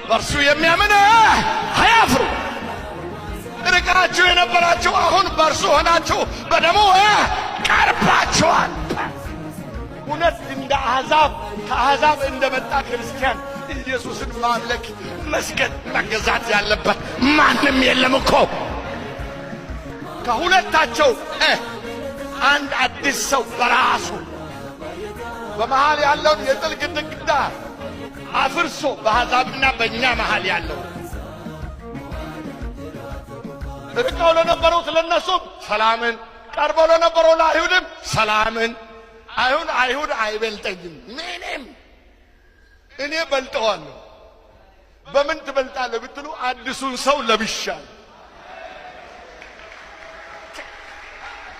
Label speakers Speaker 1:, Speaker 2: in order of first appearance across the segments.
Speaker 1: በእርሱ የሚያምን አያፍሩ። ርቃችሁ የነበራችሁ አሁን በእርሱ ሆናችሁ በደሙ ቀርባችኋል። እውነት እንደ አሕዛብ፣ ከአሕዛብ እንደመጣ ክርስቲያን ኢየሱስን ማምለክ፣ መስገድ፣ መገዛት ያለበት ማንም የለም እኮ። ከሁለታቸው አንድ አዲስ ሰው በራሱ በመሃል ያለውን የጥል ግድግዳ አፍርሶ፣ በአሕዛብና በእኛ መሃል ያለው፣ ርቀው ለነበሩት ለነሱም ሰላምን፣ ቀርበው ለነበረው ለአይሁድም ሰላምን። አይሁን አይሁድ አይበልጠኝም ምንም፣ እኔ በልጠዋለሁ። በምን ትበልጣለህ ብትሉ አዲሱን ሰው ለብሻለሁ።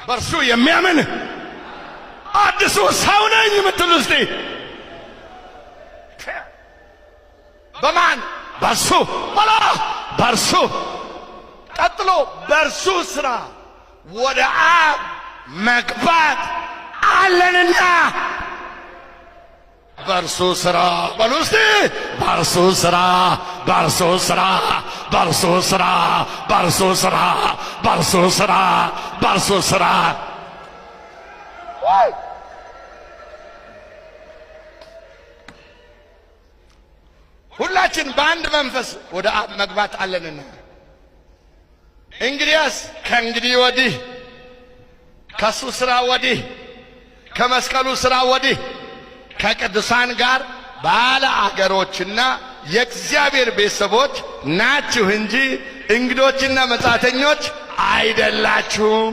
Speaker 1: በእርሱ የሚያምን አዲሱ ሰው ነኝ የምትሉ እስቲ በማን? በእርሱ በላ፣ በእርሱ። ቀጥሎ በእርሱ ስራ ወደ አብ መግባት አለንና። በእርሱ ስራ በሉ እስቲ። በእርሱ ስራ፣ በእርሱ ስራ፣ በእርሱ ስራ፣ በእርሱ ስራ፣ በእርሱ ስራ፣ በእርሱ ስራ። ሁላችን በአንድ መንፈስ ወደ አብ መግባት አለንና፣ እንግዲያስ ከእንግዲህ ወዲህ፣ ከሱ ስራ ወዲህ፣ ከመስቀሉ ስራ ወዲህ ከቅዱሳን ጋር ባለ አገሮችና የእግዚአብሔር ቤተሰቦች ናችሁ እንጂ እንግዶችና መጻተኞች አይደላችሁም።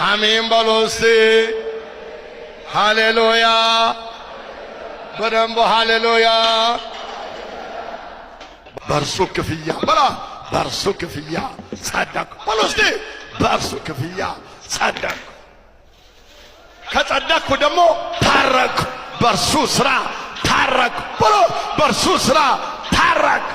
Speaker 1: አሜን በሉ እስቲ። ሃሌሉያ! በደንቡ ሃሌሉያ! በእርሱ ክፍያ በላ፣ በእርሱ ክፍያ ጸደቅኩ በሉ እስቲ። በእርሱ ክፍያ ጸደቅኩ። ከጸደቅኩ ደግሞ ታረቅኩ። በእርሱ ስራ ታረቅኩ ብሎ፣ በእርሱ ስራ ታረቅኩ።